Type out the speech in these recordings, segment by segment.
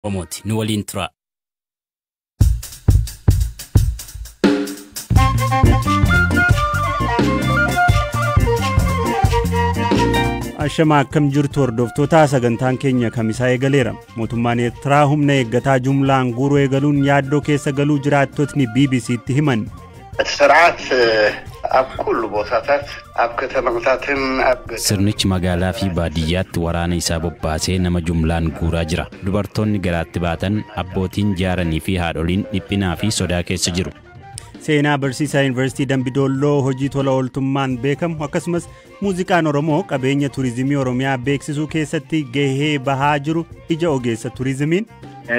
Oromooti. Nu waliin tura. Ashama, akkam jirtu hordoftoota? Sagantaan keenya kamisaa eegaleera. Mootummaan Eertiraa humna eeggataa jumlaan guuruu eegaluun yaaddoo keessa galuu jiraattotni BBC'tti himan. እቲ ስርዓት ኣብ ኩሉ ቦታታት ኣብ ከተማታትን ኣብ Sirnichi magaalaa fi baadiyyaatti waraana isaa bobbaasee nama jumlaan guuraa jira. Dubartoonni garaatti baatan, abbootiin jaaranii fi haadholiin dhiphinaa fi sodaa keessa jiru. Seenaa barsiisaa Yuunivarsiitii Dambidolloo hojii tola ooltummaan beekamu, akkasumas muuziqaan Oromoo qabeenya turizimii Oromiyaa beeksisuu keessatti gahee bahaa jiru ija ogeessa turizimiin.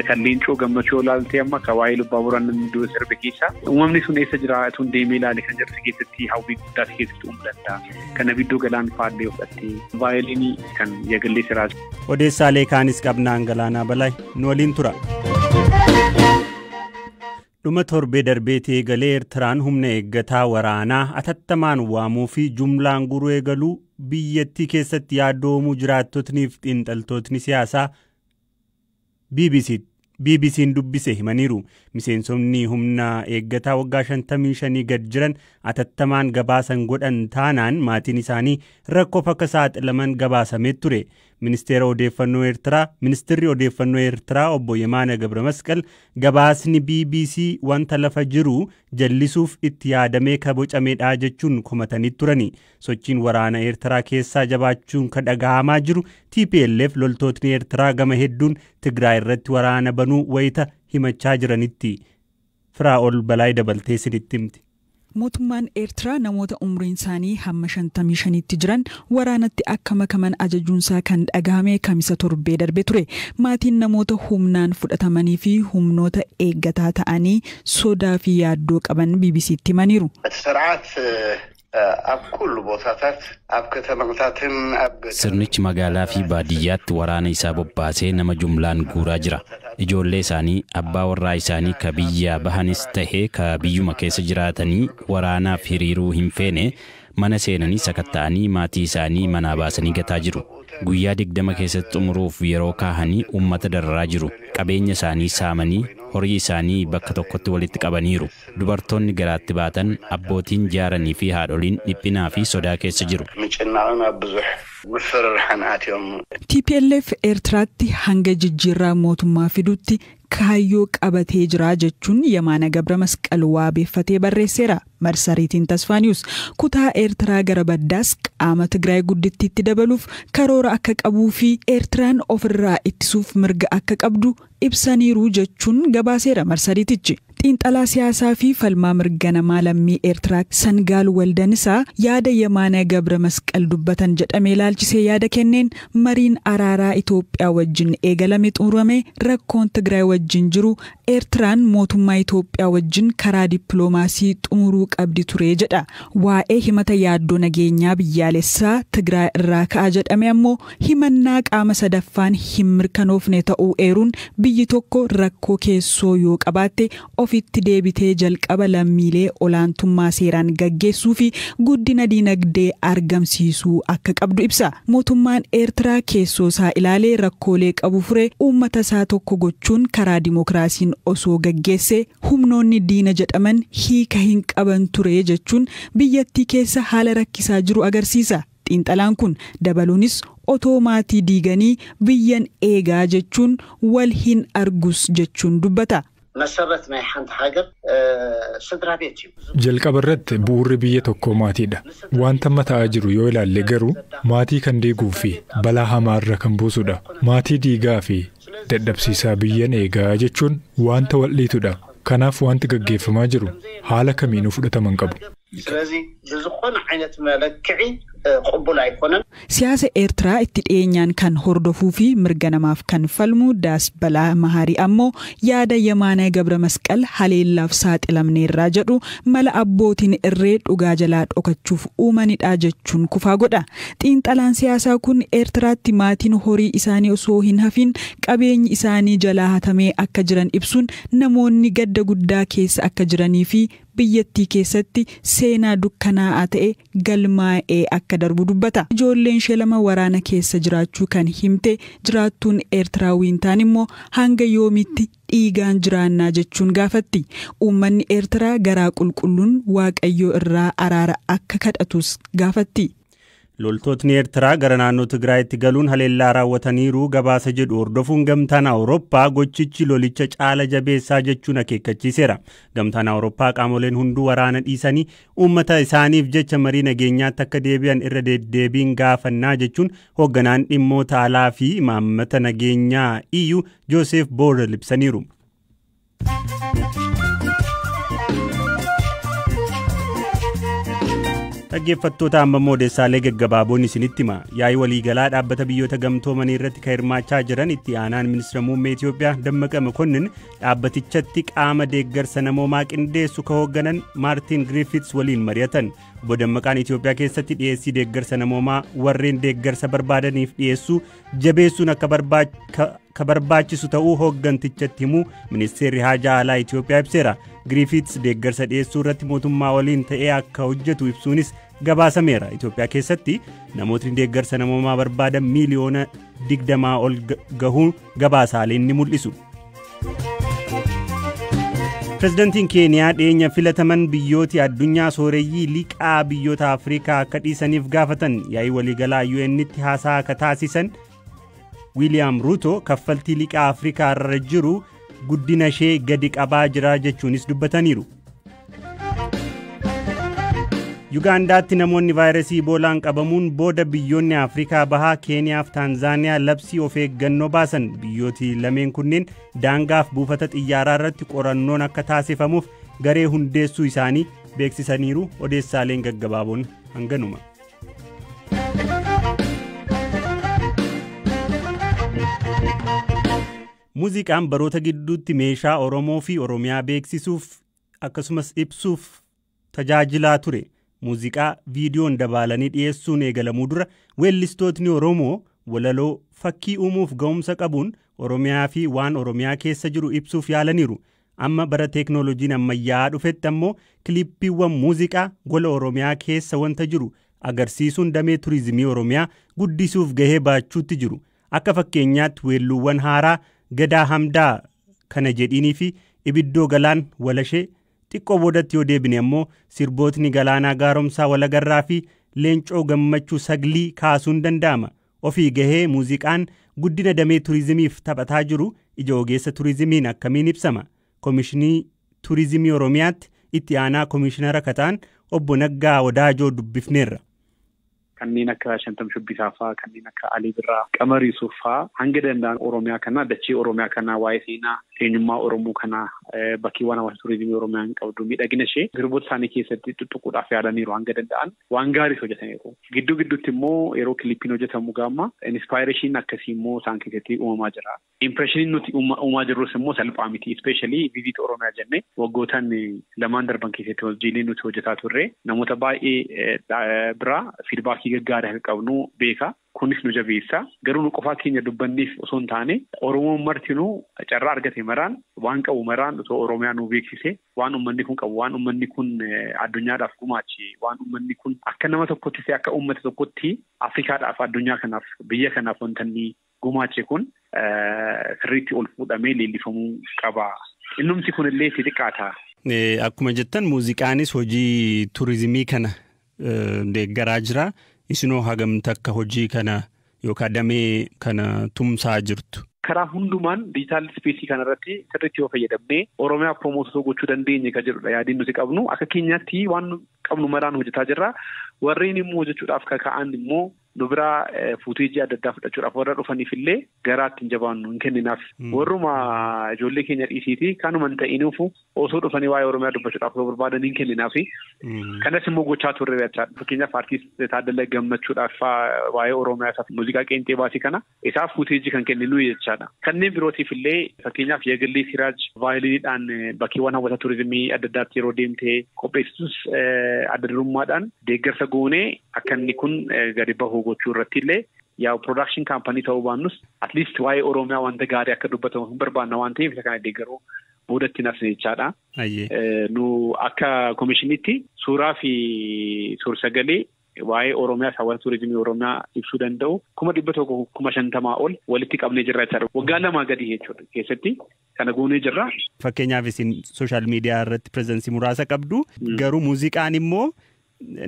Kan Leencoo Gammachuu ilaalte, amma kan waa'ee Lubbaaburaan namni iddoo sirbe keessa uumamni sun eessa jira, tun deemee ilaale kan jedhu keessatti hawwii guddaa keessatti uumuu danda'a. Kan Abiddoo Galaan faallee fudhattee vaayoliinii kan Yagallee Siraa. Odeessaalee kaanis qabnaan Galaanaa Balaay nu waliin tura. Dhuma torbee darbeetii eegalee Eertiraan humna eeggataa waraanaa atattamaan waamuu fi jumlaan guuruu eegaluu biyyattii keessatti yaaddoo uumuu jiraattotniif xiinxaltootni siyaasaa BBC'n dubbise himaniiru. Miseensonni humna eeggataa waggaa 55 gad jiran atattamaan gabaasan godhan taanaan maatiin isaanii rakkoof akka saaxilaman gabaasamee ture. Ministeera odeeffannoo Eertiraa Ministeerri odeeffannoo Eertiraa obbo Yemaana Gabra gabaasni BBC wanta lafa jiru jallisuuf itti yaadamee kabocamedha jechuun komatanii turani. Sochiin waraana Eertiraa keessaa jabaachuun kan dhagahamaa jiru TPLF loltootni Eertiraa gama hedduun Tigraay irratti waraana banuu wayita himachaa jiranitti. Firaa'ol Balaay dabaltee isinitti himti. Mootummaan Eertiraa namoota umriin isaanii hamma 55tti jiran waraanatti akka makaman ajajuunsaa kan dhagahame kamisa torbee darbe ture. Maatiin namoota humnaan fudhatamanii fi humnoota eeggataa ta'anii sodaa fi yaaddoo qaban BBC'tti himaniiru. እቲ ስርዓት ኣብ ኩሉ ቦታታት ኣብ ከተማታትን ኣብ Sirnichi magaalaa fi baadiyyaatti waraana isaa bobbaasee nama jumlaan guuraa jira. Ijoollee isaanii, abbaa warraa isaanii ka biyyaa bahanis tahee ka biyyuma keessa jiraatanii waraanaaf hiriiruu hin feene mana seenanii sakatta'anii maatii isaanii manaa baasanii gataa jiru. Guyyaa 20 keessatti xumuruuf yeroo kaahanii uummata dararaa jiru. Qabeenya isaanii saamanii horii isaanii bakka tokkotti walitti qabaniiru. Dubartoonni garaatti baatan, abbootiin jaaranii fi haadholiin dhiphinaa fi sodaa keessa jiru. ምጭናቕን ኣብ ብዙሕ ምፍርራሕን ኣትዮም። TPLF Eertiraatti hanga jijjiirraa mootummaa fidutti kaayyoo qabatee jira jechuun Yemaana Gabra Masqal waabeeffatee barreesseera. Marsariitiin Tasfaa News kutaa Eertiraa gara baddaas qaama Tigraay guddittiitti dabaluuf karoora akka qabuu fi Eertiraan ofirraa ittisuuf mirga akka qabdu ibsaniiru jechuun gabaaseera marsariitichi. Xiinxalaa siyaasaa fi falmaa mirga namaa lammii Eertiraa Sangaal Waldanisaa yaada Yemaana Gabra Masqal dubbatan jedhamee ilaalchisee yaada kenneen, mariin araaraa Itoophiyaa wajjin eegalame xumurame rakkoon Tigraay wajjin jiru Eertiraan mootummaa Itoophiyaa wajjin karaa dippiloomaasii xumuruu qabdi ture jedha. Waa'ee himata yaaddoo nageenyaa biyyaalessaa Tigraay irraa ka'a jedhame ammoo himannaa qaama sadaffaan hin mirkanoofne ta'uu eeruun, biyyi tokko rakkoo keessoo yoo qabaatte ofitti deebitee jalqaba lammiilee olaantummaa seeraan gaggeessuu fi guddina diinagdee argamsiisuu akka qabdu ibsa. Mootummaan Eertiraa keessoo isaa ilaalee rakkoolee qabu fure uummata isaa tokko gochuun karaa dimookiraasiin osoo gaggeesse humnoonni diina jedhaman hiika hin qaban ture jechuun biyyattii keessa haala rakkisaa jiru agarsiisa. Xiinxalaan kun dabaluunis, otoo maatii diiganii biyyan eegaa jechuun wal hin argus jechuun dubbata. መሰረት ናይ ሓንቲ ሃገር ስድራ ቤት እዩ። Jalqaba irratti bu'uurri biyya tokkoo maatiidha. Wanta amma ta'aa jiru yoo ilaalle garuu maatii kan diiguu fi balaa hamaarra kan buusudha. Maatii diigaa fi dadhabsiisaa biyyan eegaa jechuun wanta wal dhiitudha. Kanaaf wanti gaggeeffamaa jiru haala kamiinuu fudhatama hin qabu. ስለዚ ብዝኾነ ዓይነት መለክዒ ቅቡል ኣይኮነን። Siyaasa Eertiraa itti dhiyeenyaan kan hordofuu fi mirga namaaf kan falmu Daasbalaa Maharii ammoo yaada Yemaana Gabra Masqal haleellaaf saaxilamneerraa jedhu mala abbootiin irree dhugaa jalaa dhokachuuf uumanidha jechuun kufaa godha. Xiinxalaan siyaasaa kun Eertiraatti maatiin horii isaanii osoo hin hafin qabeenyi isaanii jalaa hatamee akka jiran ibsuun, namoonni gadda guddaa keessa akka jiranii fi Biyyattii keessatti seenaa dukkanaa'aa ta'e galmaa'ee akka darbu dubbata. Ijoolleen ishee 2 waraana keessa jiraachuu kan himte jiraattuun Eertiraa Wiintaan immoo hanga yoomitti dhiigaan jiraannaa jechuun gaafatti. Uummanni Eertiraa garaa qulqulluun Waaqayyoo irraa araara akka kadhatus gaafatti. Loltootni Eertiraa gara naannoo Tigraayitti galuun haleellaa raawwataniiru gabaasa jedhu hordofuun gamtaan Awurooppaa gochichi lolicha caala jabeessaa jechuun akeekkachiiseera. Gamtaan Awurooppaa qaamoleen hunduu waraana dhiisanii uummata isaaniif jecha marii nageenyaatti akka deebi'an irra deddeebiin gaafannaa jechuun hoogganaan dhimmoota alaa fi imaammata nageenyaa EU Joseph Borrell ibsaniiru. Dhaggeeffattoota, amma immoo odeessaalee gaggabaaboon isinitti hima. Yaa'ii waliigalaa dhaabbata Biyyoota Gamtoomanii irratti kan hirmaachaa jiran itti aanaan ministeera muummee Itoophiyaa Dammaqa Mokonnin dhaabbatichatti qaama deeggarsa namoomaa qindeessu ka hoogganan Maartiin Griffiths waliin mari'atan. Obbo Dammaqaan Itoophiyaa keessatti dhiyeessii deeggarsa namoomaa warreen deeggarsa barbaadaniif dhiyeessuu jabeessuun akka barbaachisu ta'uu hooggantichatti himuu ministeerri haajaa alaa Itoophiyaa ibseera. Griffiths deeggarsa dhiyeessuu irratti mootummaa waliin ta'ee akka hojjetu ibsuunis gabaasameera. Itoophiyaa keessatti namootni deeggarsa namoomaa barbaadan miiliyoona 20 ol gahuun gabaasaaleen ni mul'isu. Pireezidantiin Keeniyaa dhiyeenya filataman biyyooti addunyaa sooreyyii liqaa biyyoota Afrikaa akka dhiisaniif gaafatan. Yaa'ii waliigalaa UN'tti haasaa akka taasisan Wiiliyaam Ruuto kaffaltii liqaa Afrikaa irra jiru guddina ishee gadi qabaa jira jechuunis dubbataniiru. Yugaandaatti namoonni vaayirasii Iboolaan qabamuun booda biyyoonni Afrikaa Bahaa Keeniyaa fi Taanzaaniyaa labsii of eeggannoo baasan. Biyyooti lameen kunneen daangaaf buufata xiyyaaraa irratti qorannoon akka taasifamuuf garee hundeessuu isaanii beeksisaniiru. Odeessaaleen gaggabaaboon hanganuma. Muuziqaan baroota gidduutti meeshaa Oromoo fi Oromiyaa beeksisuuf akkasumas ibsuuf tajaajilaa ture. Muuziqaa viidiyoon dabaalanii dhiyeessuun eegalamuu dura weellistootni Oromoo walaloo fakkii uumuuf ga'umsa qabuun Oromiyaa fi waan Oromiyaa keessa jiru ibsuuf yaalaniiru. Amma bara teeknooloojiin ammayyaa'aa dhufetti ammoo kiliippiiwwan muuziqaa gola Oromiyaa keessa wanta jiru agarsiisuun damee turizimii Oromiyaa guddisuuf gahee baachuutti jiru. Akka fakkeenyaatti weelluuwwan haaraa Gadaa Hamdaa kana jedhiinii fi Ibiddoo Galaan Walashee, xiqqoo boodatti yoo deebine ammoo sirbootni Galaanaa Gaaromsaa Walagarraa fi Leencoo Gammachuu Saglii kaasuun danda'ama. Ofii gahee muuziqaan guddina damee turizimiif taphataa jiru ija ogeessa turizimiin akkamiin ibsama? Komishinii Turizimii Oromiyaatti itti aanaa komishinara kataan obbo Naggaa Wadaajoo dubbifneerra. Kanneen akka Shantam Shubbisaa fa'aa, kanneen akka Alii Birraa, Qamar Yuusuf fa'aa hanga danda'an Oromiyaa kana, dachee Oromiyaa kana, waa'ee seenaa eenyummaa Oromoo kana, bakkeewwan hawaasa turizimii Oromiyaan qabdu, miidhagina ishee sirboota isaanii keessatti tuttuquudhaaf yaalaniiru. Hanga danda'an waan gaariis hojjetaniiru. Gidduu gidduutti immoo yeroo kilippiin hojjetamu gaama inspiration akkasii immoo isaan keessatti uumamaa jira. Impressioniin nuti uumaa jirrus immoo salphaa miti. Especially Visit Oromiyaa jennee waggootaan 2n darban keessatti hojiilee nuti hojjetaa turre namoota baay'ee biraa feedbackii gaggaarii akka qabnu beeka. Kunis nu jabeessa. Garuu nu qofaa keenya dubbanneef osoo hin taane, Oromoon martinuu carraa argate maraan, waan qabu maraan osoo Oromiyaa nu beeksise, waan uummanni kun qabu, waan uummanni kun addunyaadhaaf gumaache, waan uummanni kun akka nama tokkotti ta'e, akka uummata tokkotti Afrikaadhaaf, addunyaa kanaaf, biyya kanaaf wanta inni gumaache kun sirriitti ol fuudhamee leellifamuu qaba. Innumti kunillee itti xiqqaata. Akkuma jettan muuziqaanis hojii turizimii kana deeggaraa jira. Isinoo hagam takka hojii kana yookaan damee kana tumsaa jirtu? Karaa hundumaan digital spaceii kanarratti sirriitti yoo fayyadamnee Oromiyaa promote gochuu dandeenye kan jedhudha yaadiin nuti qabnu. Akka keenyaatti waan qabnu maraan hojjetaa jirra. Warreen immoo hojjechuudhaaf kaka'an immoo nu biraa footageii adda addaa fudhachuudhaaf warra dhufaniif illee garaatti hin jabaannu, hin kenninaaf. Warruma ijoollee keenya dhiisiiti, kanuma hin ta'inuufu osoo dhufanii waa'ee Oromiyaa dubbachuudhaaf yoo barbaadan hin kenninaaf. Kanas immoo gochaa turre jechaadha. Fakkeenyaaf artiist Taaddala Gammachuudhaaf waa'ee Oromiyaa isaaf muuziqaa qeenxee baasii kana isaaf footageii kan kenninu jechaadha. Kanneen birootiif illee, fakkeenyaaf Yegallee Siraaj vaayoliniidhaan bakkeewwan hawwata turizimii adda addaatti yeroo deemtee qopheessitus adda durummaadhaan deeggarsa goonee akka inni kun gadi bahu gochuu irratti illee, yaa production company ta'uu baannus, at least waa'ee Oromiyaa wanta gaarii akka dubbatamu hin barbaanna waan ta'eef isa kana deeggaruu Boodatti nafne jechaadha. Nu akka komishinitti suuraa fi suur-sagalee waa'ee Oromiyaa hawwata turizimii Oromiyaa ibsuu danda'u 150,000 ol walitti qabnee jirra jechaadha. Waggaa 2 gadi jechuudha keessatti kana goonee jirra. Fakkeenyaaf isin sooshaal miidiyaa irratti pireezensii muraasa qabdu garuu muuziqaan immoo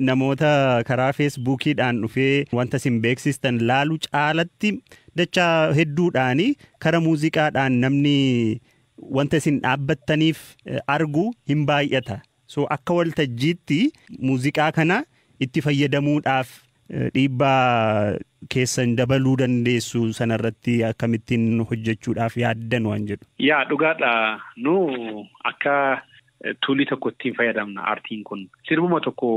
namoota karaa feesbuukiidhaan dhufee wanta isin beeksistan laalu caalatti dachaa hedduudhaani karaa muuziqaadhaan namni wanta isin dhaabbattaniif argu hin baay'ata. So akka waltajjiitti muuziqaa kana itti fayyadamuudhaaf dhiibbaa keessan dabaluu dandeessu sanarratti akkamittiin hojjechuudhaaf yaaddan waan jedhu. Yaa dhugaadha. Nu akka tuulii tokko ittiin fayyadamna aartiin kun. Sirbuma tokko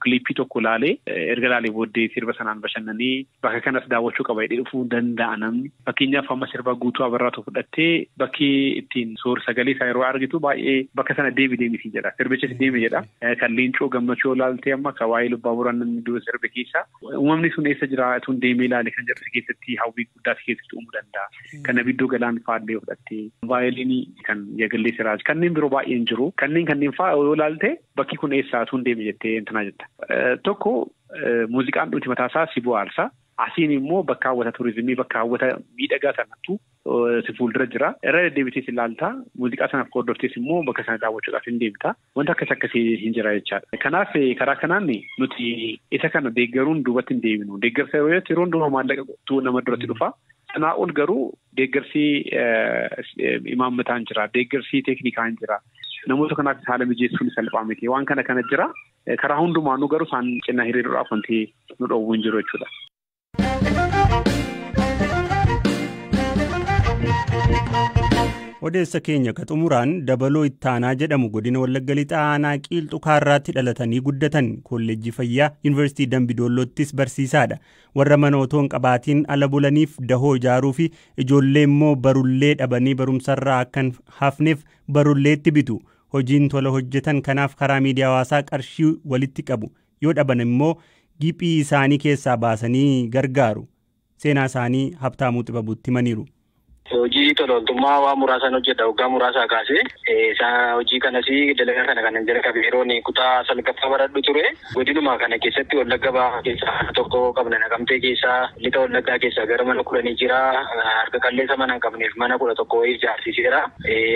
kiliippii tokko laalee erga laalee booddee sirba sanaan bashannanee bakka kanas daawwachuu qaba jedhee dhufuu danda'a namni. Fakkeenyaaf amma sirba Guutuu Abarraatu fudhattee bakki ittiin suur sagalee isaa yeroo argitu baay'ee bakka sana deemi deemisi jedha. Sirbichis deemi jedha. Kan Leencoo Gammachuu laaltee amma kan waa'ee Lubbaaburaa namni dura sirbe keessa uumamni sun eessa jira tun deemee ilaale kan jedhu keessatti hawwii guddaa keessatti uumuu danda'a. Kan Abiddoo Galaan faallee fudhattee vaayoliinii kan Yagallee Siraaj kanneen biroo baay'een jiru. Kanneen fa'aa yoo ilaalte bakki kun eessaa tun deemi jettee intanaa jetta. Tokko muuziqaan dhuunfi mataasaa si bohaarsa. Asiin immoo bakka hawwata turizimii bakka hawwata miidhagaa sanattu si fuuldura jira. Irra deddeebitees ilaalta. Muuziqaa sanaaf hordoftees immoo bakka sana daawwachuudhaaf hin deemta. Wanta akkas akkasii hin jira jechaadha. Kanaaf karaa kanaan nuti isa kana deeggaruun duubatti hin deebinu. Deeggarsa yeroo jettu yeroo hundumaa maallaqa nama duratti dhufa. Sanaa ol garuu deeggarsi imaammataan jira. Deeggarsi teeknikaan jira. Namoota kanaaf haala mijeessuun salphaa miti. Waan kana kana jira. Karaa hundumaanuu garuu isaan cinaa hiriiruudhaaf wanti nu dhoowwu hin jiru jechuudha. Odeessa keenya ka xumuraan Dabaloo Ittaanaa jedhamu godina Wallagga Lixaa aanaa Qiilxu Kaarraatti dhalatanii guddatan kolleejjii fayyaa Yuunivarsiitii Dambidoolloottis barsiisaadha. Warra mana otoo hin qabaatiin ala bulaniif dahoo ijaaruu fi ijoollee immoo barullee dhabanii barumsarraa akka hin hafneef barulleetti bitu. Hojiin tola hojjetan kanaaf karaa miidiyaa hawaasaa qarshii walitti qabu. Yoo dhaban immoo giphii isaanii keessaa baasanii gargaaru. Seenaa isaanii Habtaamuu Xibabuutti himaniiru. Hojii tololtummaa waa muraasaan hojjedha waggaa muraasaa kaasee hojii kanas dalagaa kana kan jalqabe yeroon kutaa salgaffaa baradhu ture. Godinuma kana keessatti Wallagga Bahaa keessaa tokko qabna Naqamtee keessaa lixa Wallaggaa keessaa gara mana 10 jira. Harka qalleessa mana hin qabneef mana 11 wayii ijaarsiseera.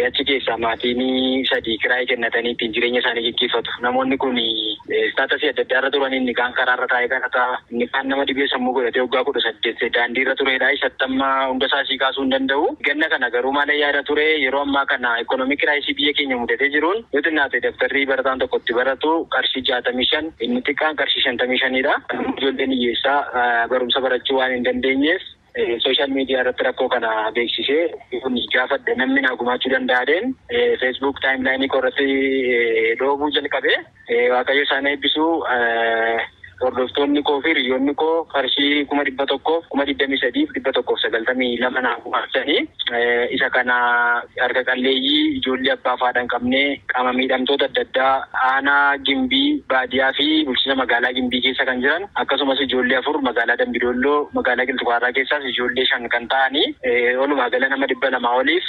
Achi keessaa maatiin 3 kiraayii kennatanii ittiin jireenya isaanii gaggeeffatu. Namoonni kun istaatasii adda addaa irra turan inni kaan karaarra taa'ee kadhata inni kaan nama dhibee sammuu godhatee waggaa 18 daandiirra turedha. Isattamma hunda isaa sii kaasuu hin danda'u. Ganna kana garuu maal yaada ture yeroo ammaa kana ikoonoomii kiraayisii biyya keenya mudatee jiruun yoo xinnaate daftarri barataan tokko itti baratu qarshii 65 inni xiqqaan qarshii 55dha. Ijoolleen hiyyeessaa barumsa barachuu waan hin dandeenyeef sooshaal miidiyaa irratti rakkoo kana beeksisee gaafadhe namni naa gumaachuu danda'een feesbuuk taayimlaayinii koo irratti dhoobuu jalqabe. Waaqayyo isaan eebbisuu hordoftoonni koo fi hiriyoonni koo qarshii 123,192 naa gumaachanii isa kana harka qalleeyyii ijoollee abbaa fi haadha hin qabne qaama miidhamtoota adda addaa aanaa Gimbii baadiyyaa fi bulchiinsa magaalaa Gimbii keessa kan jiran akkasumas ijoollee 4 magaalaa Dambidolloo magaalaa Qilxukaarraa keessaas ijoollee 5 kan ta'anii walumaa gala nama 200 oliif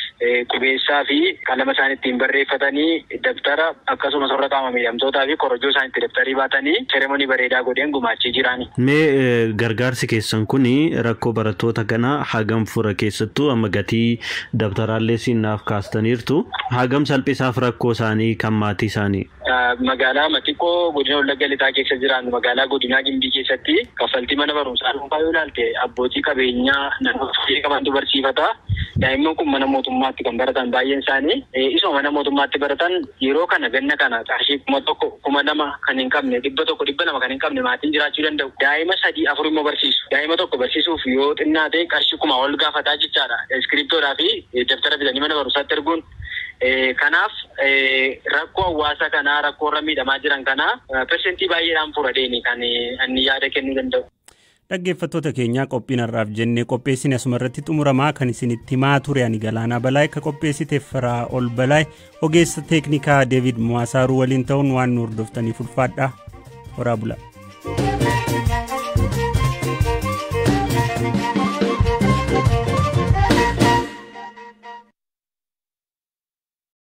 qubeessaa fi qalama isaan ittiin barreeffatanii dabtara akkasumas warra qaama miidhamtootaa fi korojoo isaan itti dabtarii baatanii seremonii bareedaa godheen gumaachee jirani. Mee gargaarsi keessan kun rakkoo barattoota kanaa hagam fura keessattuu amma gatii dabtaraallee siinnaaf kaastaniirtu hagam salphisaaf rakkoo isaanii kan maatii isaanii. Magaalaa Matiqoo godina Wallagga Lixaa keessa jiran magaalaa godinaa Gimbii keessatti kaffaltii mana barumsaa dhuunfaa yoo ilaalte abbootii qabeenyaa namoota qabantu barsiifata. Daa'imman kun mana mootummaatti kan baratan baay'een isaanii isuma mana mootummaatti baratan yeroo kana ganna kana qarshii 1000 2000 kan hin qabne 100 200 kan hin qabne maatiin jiraachuu danda'u. Daa'ima 3 4 immoo barsiisu. Daa'ima tokko barsiisuuf yoo xinnaate qarshii 1000 ol gaafataa jechaadha. Iskiriptoodhaa fi daftara bitanii mana barumsaatti erguun. Kanaaf rakkoo hawaasa kanaa rakkoo irra miidhamaa jiran kanaa persentii baay'eedhaan furadheeni kan inni yaada kennuu danda'u. Dhaggeeffattoota keenyaa qophiin har'aaf jennee qopheessine asuma irratti xumuramaa kan isinitti himaa ture ani Galaanaa Balaay ka qopheessite Firaa Ol Balaay ogeessa teeknikaa Deevid Muwaasaaruu waliin ta'uun waan nu hordoftaniif ulfaadha. Horaa bulaa.